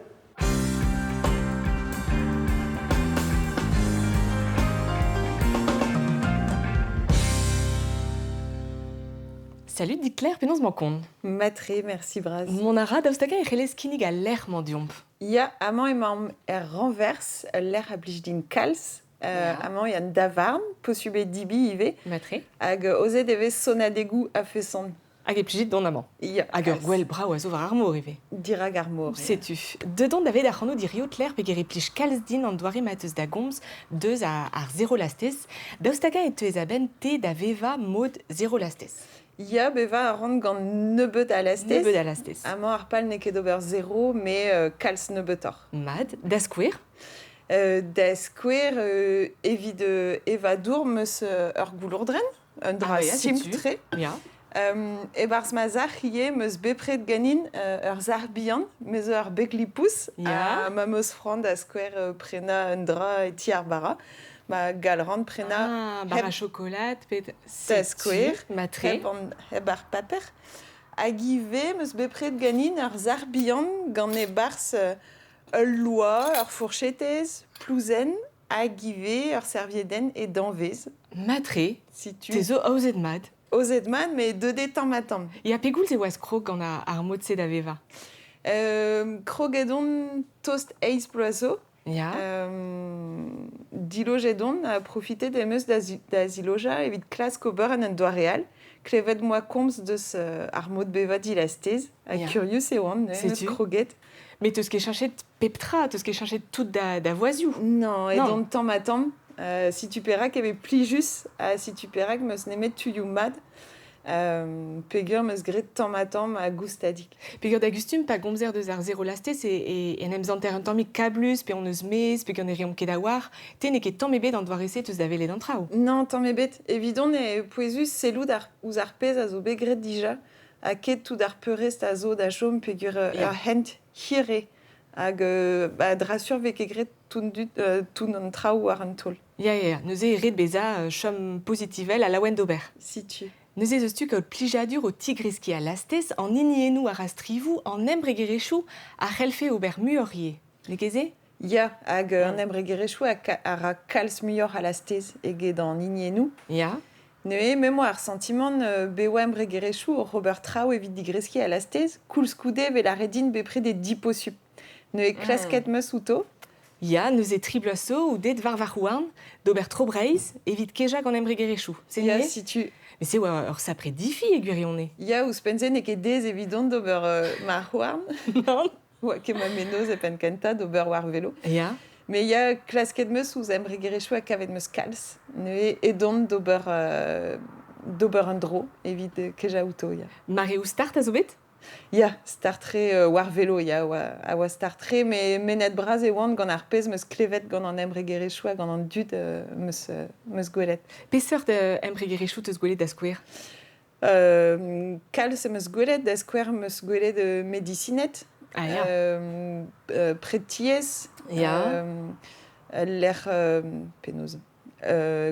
Salut dit Claire, penaos 'mañ kont? Matre, merci bras. Mont a ra daoust hag-eñ e c'hellez kinnig al lec'h-mañ deomp? Ya, amañ emaomp er Ranvers, ul lec'h a blij din kalz. Amañ eo an davarn, posubl eo dibi ivez. Matre. Hag aozet e vez sonadegoù a-feson. Hag e plijit dont amañ. Ya, Hag ur gwel brav a zo war ar mor ivez. Dirak ar mor. Setu. Deut on da vet ac'hano diriv Claire peger e plij kalz din an doare ma teus da gomz deus ar zero lastez. Daoust hag-eñ e teuez a-benn te da vevañ mod zero lastez? Ya, bevañ a ran gant nebeut a lastez. Nebeut a lastez. Amañ ar pal n'eo ket d'ober zero, mais kalz nebeutoc'h. Mat. Da skouer? Da skouer, evit evañ dour 'm eus ur goulourdrenn, un dra Ah, ya, simpl-tre. Ya. E-barzh ma sac'h ivez 'm eus bepred ganin ur sac'h bihan, me zo ur beg lipous, ha ma 'm eus c'hoant da skouer prenañ un dra e ti ar bara, ma gall 'ran prenañ Ah, bara chokolad, pet da skouer, matre. Hep ar paper. Hag ivez 'm eus bepred ganin ur sac'h bihan gant e-barzh ul loa, ur fourchetez, plouzenn hag ivez ur serviedenn e danvez. Matre, Setu. te zo aozet mat. Aozet mat, met deuet eo tamm-ha-tamm. Ya, pegoulz e oas krog gant ar mod-se da vevañ? Kroget on tost eizh bloaz zo. Ya. Dilojet on ha profitet em eus da zilojañ evit klask ober en un doare all. Klevet 'moa komz deus ar mod bevañ dilastez ha kurius e oan, neuze 'm eus kroget. Mais teus ket cheñchet pep tra, teus ket cheñchet tout da voazioù. Non, edon tamm-ha-tamm. Setu perak e vez plijus ha setu perak 'm eus nemet tuioù mat. Peger 'm eus graet tamm-ha-tamm ha goustadik. Peger da gustum, pa gomzer deus ar zero lastez e en em zanter un tammig kablus, pe on eus mezh, pe gant ne reomp ket a-walc'h. Te n'eo ket tamm ebet an doare-se teus da welet an traoù. Non, tamm ebet. Evidon eo pouezus sellout ouzh ar pezh a zo bet graet dija ha ket tout ar peurrest a zo da chom peogwir ur hent hir eo. Hag ba, dra-sur 'vez ket graet tout an traoù war an taol. Ya, ya, ya. Neuze eo ret bezañ chom pozitivel ha laouen d'ober. Setu. Neuze ez eus tu kaout plijadur o tigreskiñ al lastez, an hiniennoù a ra strivoù, an embregerezhioù a c'hellfe ober muioc'h ivez. Ne ket se? Ya, hag an embregerezhioù a ra kalz muioc'h a lastez eget an hiniennoù. Ya. Neuze, me 'moa ar santimant bevañ embregerezhioù oc'h ober traoù evit digreskiñ al lastez, koulskoude e vez lâret din bepred eo diposupl. Neuze klasket 'meus outo. Ya, neuze tri bloaz zo out aet war varc'h-houarn d'ober tro Breizh evit kejañ gant embregerezhioù. C'est Ya, lié? setu. Mais c'est oa ur sapre difi e gwirionez. Ya, ouzhpenn-se n'eo ket aes evidon d'ober marc'h-houarn. Non. Oa ket ma mennozh e penn kentañ d'ober war velo. Ya. Mais ya, klasket 'meus ouzh embregerezhioù ha kavet 'meus kalz. Neuze edon d'ober d'ober un dro evit kejañ outo, ya. Mareoù start a zo bet? Ya, start-tre war velo, ya, a oa start-tre, met mennet-bras e oan gant ar pezh 'meus klevet gant an embregerezhioù ha gant an dud 'meus gwelet. Peseurt embregerezhioù 'teus gwelet da skouer? Kalz em eus gwelet, da skouer em eus gwelet medisined, Ah ya. pretiez, Ya. lec'h penaos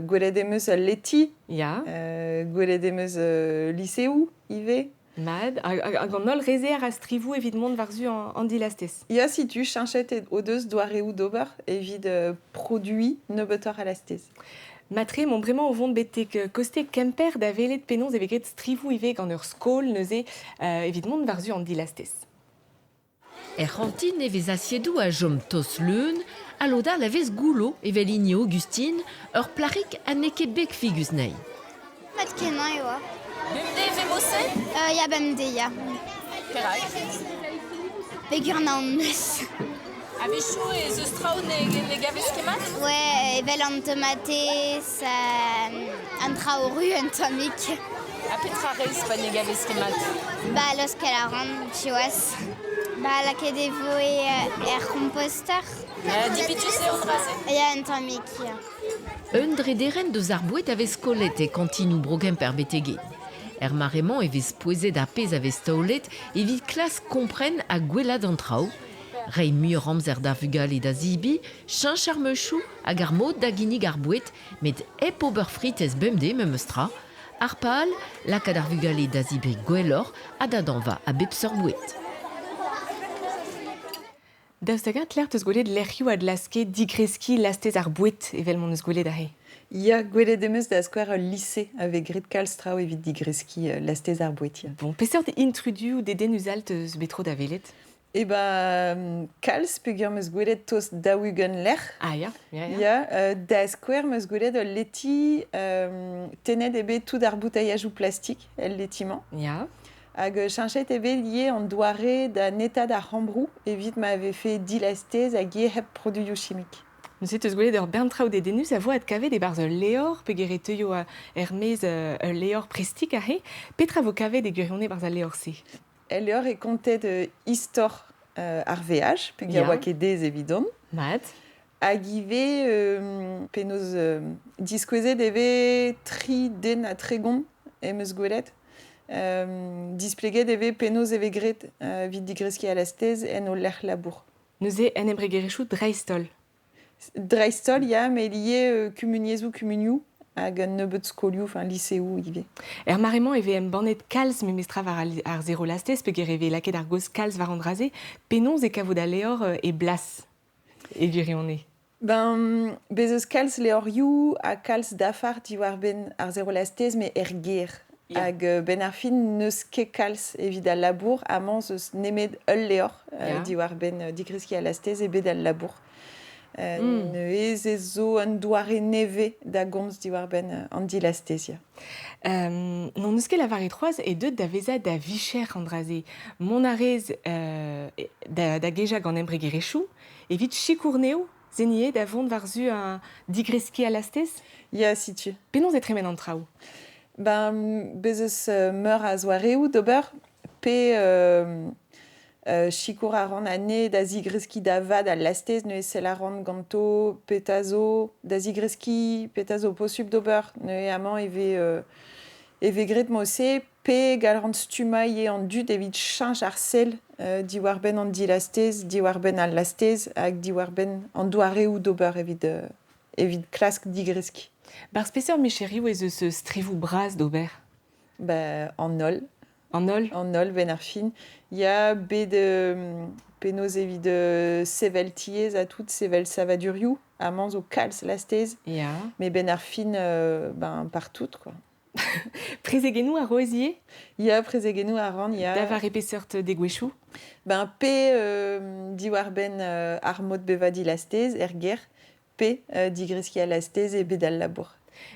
gwelet em eus al leti, Ya. Gwelet em eus liseoù ivez. Mat. Hag an holl re-se a ra strivoù evit mont war-zu an dilastez. Ya, setu, cheñchet o deus doareoù d'ober evit produiñ nebeutoc'h a lastez. Matre emaomp bremañ o vont betek koste Kemper da welet penaos e vez graet strivoù ivez gant ur skol neuze evit mont war-zu an dilastez. Er c'hantin e vez asiedoù a chom tost leun ha lod all a vez goullo evel hini Augustine, ur plac'hig ha n'eo ket beg figus anezhi. Mat-kenañ e oa. Bemdez e vez moset? Ya, bemdez, ya. Perak? Peger naon 'neus. A-wechoù ez eus traoù ne gavez ket mat? Ouais, evel an tomatez, an traoù ru un tammig. Ha petra rez pa ne gavez ket mat? Ba, laoskel a ran, siwazh. Ba, lakaet e voe er c'homposter. Dipitus eo an dra-se? Ya, un tammig, ya. Un drederenn deus ar boued a vez kollet e kantinoù Bro-Gemper betek-hen. Er mare-mañ e vez pouezet ar pezh a vez taolet evit klask kompren ha gwellaat an traoù. Reiñ muioc'h amzer d'ar vugale da zebriñ, cheñch ar meuzioù hag ar mod da ginnig ar boued, met hep ober fritez bemdez memes tra. Ar pal, lakaat ar vugale da zebriñ gwelloc'h ha da dañva a bep seurt boued. Daoust hag-eñ tleer 'teus gwelet lec'hioù a glaske digreskiñ lastez ar boued evel m'hon eus gwelet aze? Ya, gwelet em eus da skouer ul lise a vez graet kalz traoù evit digreskiñ lastez ar boued, ya. Bon, peseurt intrudu dedennus all 'teus bet tro da welet? Eh ben, kalz peogwir 'm eus gwelet tost 40 lec'h. Ah ya, ya, ya. Ya, da skouer 'm eus gwelet ul leti tennet eo bet tout ar boutailhajoù plastik el leti-mañ. Ya. Hag cheñchet eo bet ivez an doare da netaat ar c'hambroù evit ma vefe dilastez hag ivez hep produioù chimik. Neuze 'teus gwelet ur bern traoù dedennus a vo adkavet e-barzh ul levr peogwir e teuio er-maez ul levr prestik aze. Petra vo kavet e gwirionez e-barzh al levr-se? El levr e kontet istor ar veaj, peogwir oa ket aes evidon. Mat. Hag ivez penaos diskouezet e vez tri den ha 30 em eus gwelet. Displeget e vez penaos e vez graet evit digreskiñ al lastez en o lec'h labour. Neuze en embregerezhioù dreist-holl. Dreist-holl, ya, met ivez kumuniezhoù kumunioù hag un nebeud skolioù, enfin liseoù ivez. Er mare-mañ e vez embannet kalz memestra war ar zero lastez peogwir e vez lakaet ar gaoz kalz war an dra-se. Penaos e kavout al levr e blas e gwirionez? Ben, bez eus kalz levrioù ha kalz dafar diwar-benn ar zero lastez, met er gêr. Hag benn ar fin n'eus ket kalz evit al labour. Amañ 'z eus nemet ul levr diwar-benn digreskiñ al lastez e bed al labour. Neuze ez zo un doare nevez da gomz diwar-benn an dilastez, ya. N'hon eus ket lavaret c'hoazh eo deuet da vezañ da vicher an dra-se. Mont a rez da gejañ gant embregerezhioù evit sikour anezho se da vont war-zu un digreskiñ al lastez? Ya, setu. Penaos e tremen an traoù? Ben, bez eus meur a zoareoù d'ober, pe sikour a ran anezhe da zigreskiñ da vat al lastez, neuze sell a ran ganto petra zo da zigreskiñ, petra zo posupl d'ober. Neuze amañ e vez graet mod-se, pe gall ran stummañ ivez an dud evit cheñch ar sell diwar-benn an dilastez, diwar-benn al lastez hag diwar-benn an doareoù d'ober evit klask digreskiñ. Barzh peseurt micherioù ez eus strivoù bras d'ober? Ba, an holl. An holl? An holl, benn ar fin. Ya, bet Penaos evit sevel tiez ha tout, sevel savadurioù, amañ zo kalz lastez. Ya. Met 'benn ar fin, ben partout quoi. Prezegennoù a roez ivez? Ya, prezegennoù a ran, ya. Da vare peseurt degouezhioù? Ben pe diwar-benn ar mod bevañ dilastez er gêr, pe digreskiñ al lastez e bed al labour.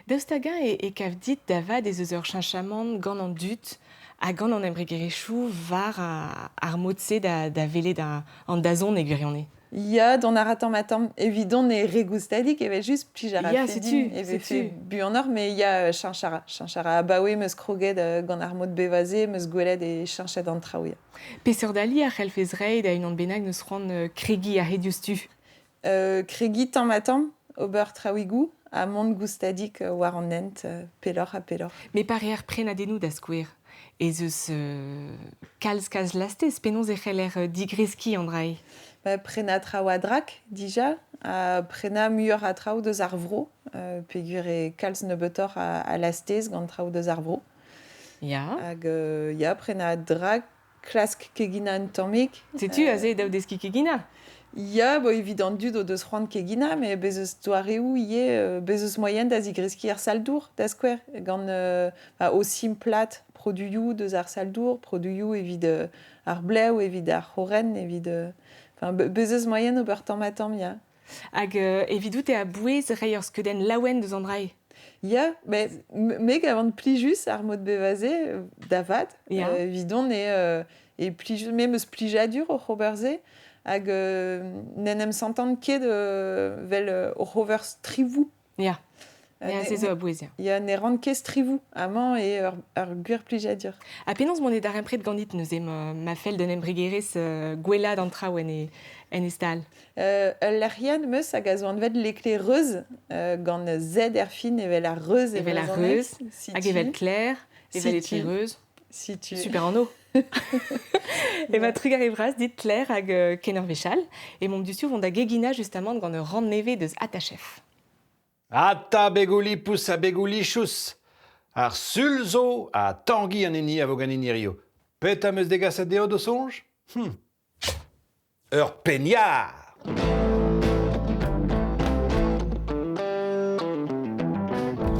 Daoust hag-eñ e kav dit da vat ez eus ur cheñchamant gant an dud ha gant an embregerezhioù war ar mod-se da welet an dazont e gwirionez? Ya, dont a ra tamm-ha-tamm. Evidon eo re goustadik evel-just, plij a Ya, rafe setu, din e vefe setu. buanoc'h, met ya, cheñch a ra. Cheñch a ra. Abaoe 'm eus kroget gant ar mod bevañ-se, 'm eus gwelet e cheñchet an traoù, ya. Peseurt ali a c'hellfes reiñ da unan bennak n'eus c'hoant kregiñ a-hed diouzhtu? Kregiñ tamm-ha-tamm, ober traoùigoù ha mont goustadik war an hent pelloc'h ha pelloc'h. Met pa reer prenadennoù da skouer, ez eus kalz-kalz lastez, penaos e c'heller digreskiñ an dra-se? Ba, prenañ traoù a-drak dija, ha prenañ muioc'h a traoù deus ar vro, peogwir eo kalz nebeutoc'h a lastez gant traoù deus ar vro. Ya. Hag ya, prenañ a-drak, klask keginañ un tammig. Setu aze daou deskiñ keginañ. Ya, bo evit an dud o deus c'hoant keginañ, met bez eus doareoù ivez, bez eus moaien da zigreskiñ ar sal-dour, da skouer, gant o simplaat produioù deus ar sal-dour, produioù evit ar blev, evit ar c'horren, evit... Enfin, bez eus moaien ober tamm-ha-tamm, ya. Hag evidout eo a-bouez reiñ ur skeudenn laouen deus an dra-se? Ya, met me gavan plijus ar mod bevañ-se da vat. Ya. Evidon eo e plij me 'm eus plijadur oc'h ober se hag n'en em santan ket 'vel oc'h ober strivoù. Ya. Ya, se zo a-bouez, ya. Ya, ne ran ket strivoù. Amañ eo ur gwir plijadur. Ha penaos mont e darempred ganit neuze ma fell d'un embregerezh gwellaat an traoù en e, en e stal? Ul lec'hiad 'm eus hag a zo anvet L'éclaireuse gant Z er fin evel ar reuz Evel ar reuz, hag evel Claire, evel éclaireuse. Situ. Super anv. Ema trugarez vras dit Claire hag ken ur wech all. Emaomp diouzhtu vont da geginañ justamant gant ur rann nevez deus Attachef. Ata begoù-lipous ha begoù-lichous! Ar Sul zo ha Tangi an hini a vo ganin hirio. Petra 'm eus degaset dezho d'ho soñj? Ur penn-yar!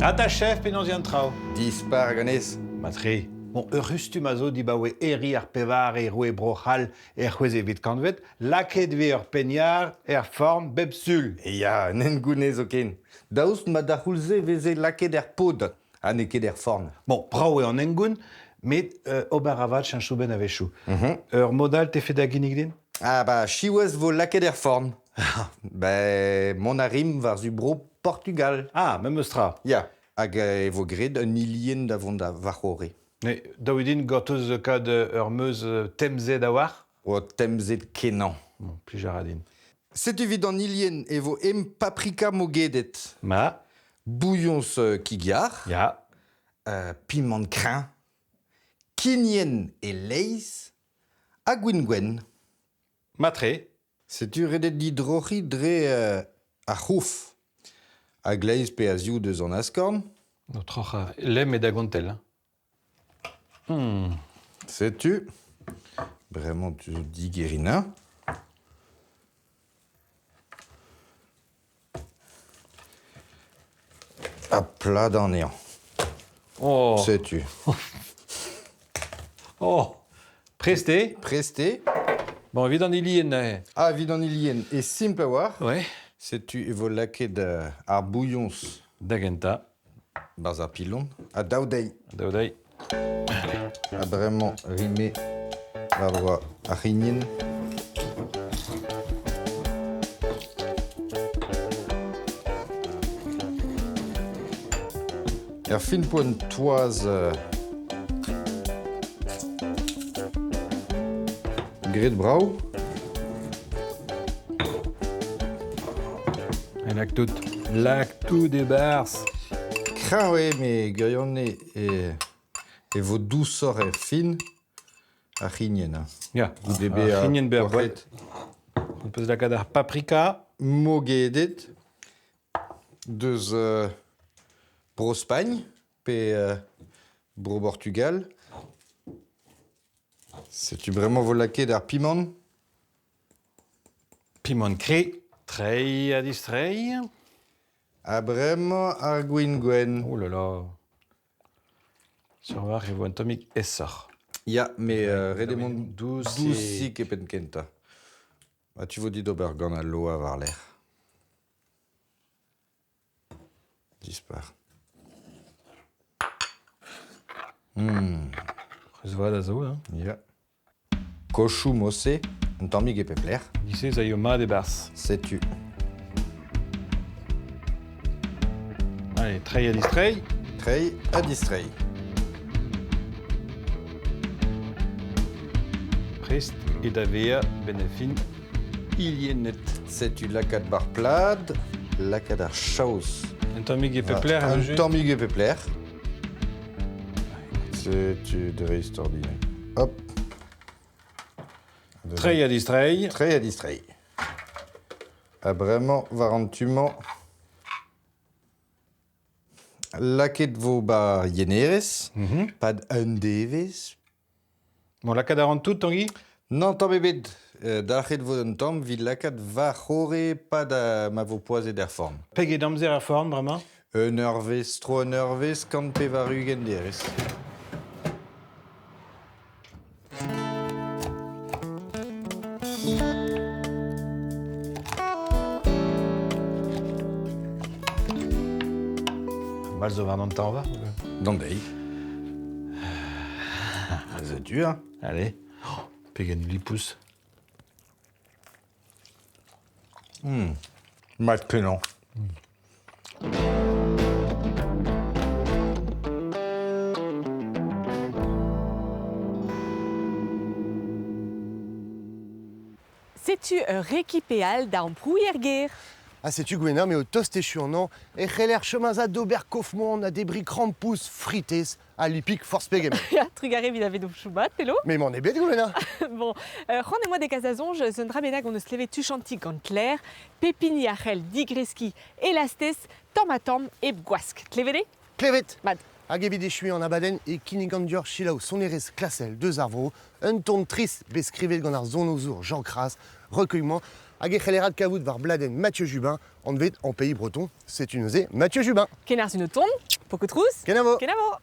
Ata chef penaos eo an traoù? Dispar ganez. Matre. Bon, ur c'hustum a zo dibaoe Herri ar Pevare roue Bro-C'hall er c'hwezekvet kantved, lakaet e vez ur penn-yar er forn bep sul. Ya, un hengoun zoken. Daoust ma d'ar c'houlz-se e veze lakaet er pod ha n'eo ket er forn. Bon, brav eo an hengoun, met ober avat cheñch-soubenn a-wechoù. Ur mod all 'tefe da ginnig din? Ah bah, siwazh 'vo lakaet er forn. Ben, mont a rimp war-zu bro Portugal. Ah, memes tra. Ya, hag e vo graet un hilienn da vont da war-c'horre. Ne, dav eo din gortoz kaout ur meuz temzet a-walc'h. O, temzet kenañ. Bon, plij a ra din. Setu evit an hilienn e vo em paprika mogedet. Ma. Bouilhoñs kig-yar. Ya. Pimant kreñv. Kignen e-leizh ha gwin gwenn. Matre. Setu redet didroc'hiñ dre ar c'houf. A-gleiz pe a-ziv deus an askorn. O troc'hañ lemm eo da gontell. Hein. Setu. Bremañ tu zo digerinañ. Ha plat anezhañ. Oh. Setu. Oh. Prest eo? Prest eo. Bon, evit an hilienn neuze. Ah, evit an hilienn, e simpl a-walc'h. Ouais. Setu e vo lakaet ar bouilhoñs. Da gentañ. Barzh ar pilon. Ha daou dezhi. Daou dezhi. Ha bremañ rime war ar c'hignen. Er fin poent toaz graet brav. Lak tout. Lak tout e-barzh. Kreñv eo met gwirionez e vo dousoc'h er fin ar c'hignen. Hein. Ya, Goude ar bezañ c'hignen bezañ poac'het. On peut lakaat ar paprika. Mogedet deus Bro-Spagn pe Bro-Portugal. Setu bremañ vo lakaet ar pimant. Piment kre, trei ha distrei. Ha bremañ ar gwin gwenn. Oh là là. Sur war e vo un tammig aesoc'h. Ya, mais ret eo mont Dousik. dousik e penn kentañ. Ha tu vo dit ober gant al loa war-lerc'h. Dispar. C'hwezh vat a zo, hein? Ya. Kochoù Mosse, un tammig e pep lec'h. Giz-se ez aio mat e-barzh. Setu. Allez, treiñ ha distreiñ. Treiñ ha distreiñ. Prest eo da vezañ 'benn ar fin hiliennet. Setu lakaat bar plad, lakaat ar chaos. Un tammig e pep lec'h, Un tammig e pep lec'h. Setu dreistordinal. Hop. Treiñ ha distreiñ. Treiñ ha distreiñ. Ha bremañ, war an tu-mañ, lakaet vo 'ba yenerez, pad un devezh. Bon, lakaat a ran tout, Tanguy? Non, tamm ebet. Dalc'het vo un tamm evit lakaat war c'horre pad ma vo poazhet er forn. Pegeit amzer er forn bremañ? Un eurvezh, tro un eurvezh, 180 derez. Mal zo war an tañva? D'an deiz. Setu, hein. Allez. Oh, pegen lipous. Mat kenañ. Setu ur rekipe all da amprouiñ er gêr. Ha setu Gwenna m'eo tost echu an hañv e c'heller chom aze d'ober kof-moan ha debriñ krampouezh fritez ha lipig forzh pegement. Ya, trugarez evit avet ho mat, Telo. Mais m'en eo bet Gwenna. Bon, c'hoant em boa degas da soñj eus un dra bennak hon eus klevet tuchantik gant Claire, pep hini a c'hell digreskiñ e lastez tamm-ha-tamm hep gwask. Klevet eo? Klevet. Mat. Hag evit echuiñ an abadenn e kinnigan deoc'h selaou sonerezh klasel deus ar vro, un ton trist bet skrivet gant ar sonozour Jean Cras, recueillement, hag e c'heller adkavout war bladenn Mathieu Jubin, anvet en pays breton, setu neuze Mathieu Jubin. Kenarzh un ton, pokotrouz. Kenavo. Kenavo.